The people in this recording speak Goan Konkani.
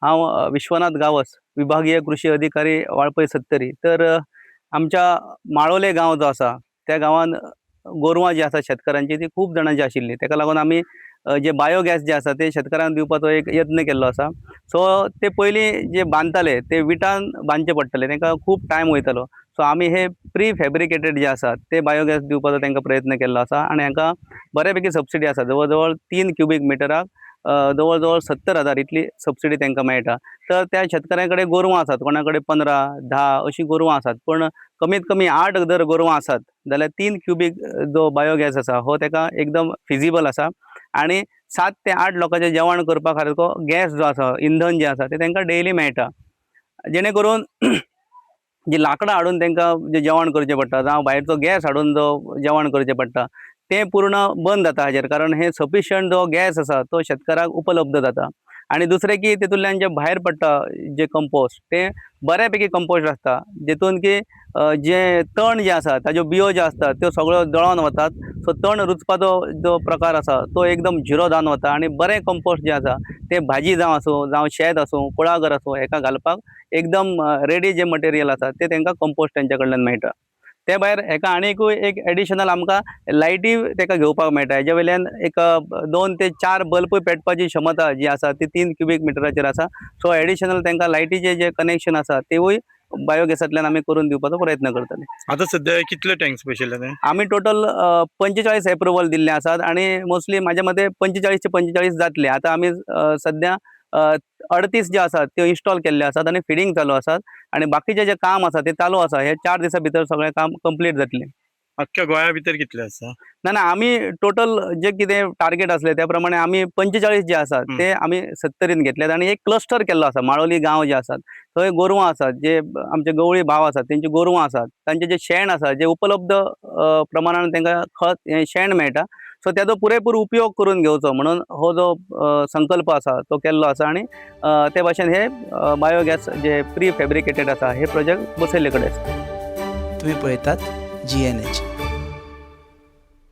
हांव विश्वनाथ गांवस, विभागीय कृषी अधिकारी, वाळपय सत्तरी. तर आमच्या माळोले गांव जो आसा, त्या गांवान गोरवां जी आसा शेतकारांची, ती खूब जाणांची आशिल्ली. ताका लागून आमी जे बायोगॅस जे आसा ते शेतकारांक दिवपाचो एक यत्न केल्लो आसा. सो ते पयलीं जे बांदताले ते विटान बांदचे पडटले, तांकां खूब टायम वयतालो. सो आमी हे प्री फॅब्रिकेटेड जे आसा ते बायोगॅस दिवपाचो तांकां प्रयत्न केल्लो आसा आनी हांकां बऱ्यापैकी सबसिडी आसा. जवळ जवळ 3 क्युबीक मिटराक जवळ जवळ 70,000 इतली सबसिडी तांकां मेळटा. तर त्या शेतकऱ्यां कडेन गोरवां आसात, कोणा कडेन 15, 10 अशीं गोरवां आसात, पूण कमीत कमी आठ जर गोरवां आसात जाल्यार 3 क्युबीक जो बायोगॅस आसा हो ताका एकदम फिजिबल आसा आनी 7 ते 8 लोकांचें जेवण करपा सारको गॅस जो आसा, इंधन जें आसा तें तांकां डेली मेळटा. जेणे करून जी लांकडां हाडून तांकां जें जेवण करचें पडटा जावं भायरचो गॅस हाडून जो जेवण करचें पडटा, तें पूर्ण बंद जाता हाजेर, कारण हे सफिशियंट जो गॅस आसा तो शेतकाराक उपलब्ध जाता. आनी दुसरें की तितूंतल्यान जें भायर पडटा जें कंपोस्ट, तें बऱ्यापैकी कंपोस्ट आसता, जितून की जें तण जें आसा, ताज्यो बियो ज्यो आसता त्यो सगळ्यो जळोन वतात. सो तण रुजपाचो जो प्रकार आसा तो एकदम झिरो जावन वता आनी बरें कंपोस्ट जें आसा तें भाजी जावं आसूं, जावं शेत आसूं, कुळागर आसूं, हेका घालपाक एकदम रेडी जें मटेरियल आसा तें तांकां कंपोस्ट तेंच्या कडल्यान मेळटा. ते भायर हेका आनिकूय एक एडिशनल आमकां लायटी ताका घेवपाक मेळटा. हेज्या वयल्यान एक 2 ते 4 बल्बूय पेटपाची क्षमता जी आसा ती 3 क्युबीक मिटराचेर आसा. सो एडिशनल तांकां लायटीचें जें कनेक्शन आसा तेवूय बायोगॅसांतल्यान आमी करून दिवपाचो प्रयत्न करतले. आता सध्या कितले टँक्स बशिल्ले ते? आमी टोटल 45 एप्रुवल दिल्ले आसात आनी मोस्टली म्हाज्या मते 45चे 45 जातले. आतां आमी सद्या 38 जे आसात त्यो इन्स्टॉल केल्ले आसात आनी फिडींग चालू आसात आनी बाकीचें जें काम आसा तें चालू आसा. हे 4 दिसां भितर सगळें काम कंप्लीट जातलें. अख्ख्या गोंया भितर कितले आसा? ना ना, आमी टोटल जे कितें टार्गेट आसले त्या प्रमाणे आमी 45 जे आसात ते आमी सत्तरीन घेतल्यात आनी एक क्लस्टर केल्लो आसा. माळोली गांव जे आसात थंय गोरवां आसात, जे आमचे गवळी भाव आसात तेंची गोरवां आसात, तांचे जे शेण आसा, जे उपलब्ध प्रमाणान तांकां खत हें शेण मेळटा, सो त्याचो पुरेपूर उपयोग करून घेवचो म्हणून हो जो संकल्प आसा तो केल्लो आसा. आनी ते भाशेन हे बायोगॅस जे प्री फॅब्रिकेटेड आसा हे प्रोजेक्ट बसयल्ले कडेन आसा. तुम्ही पळयतात जीएनएच.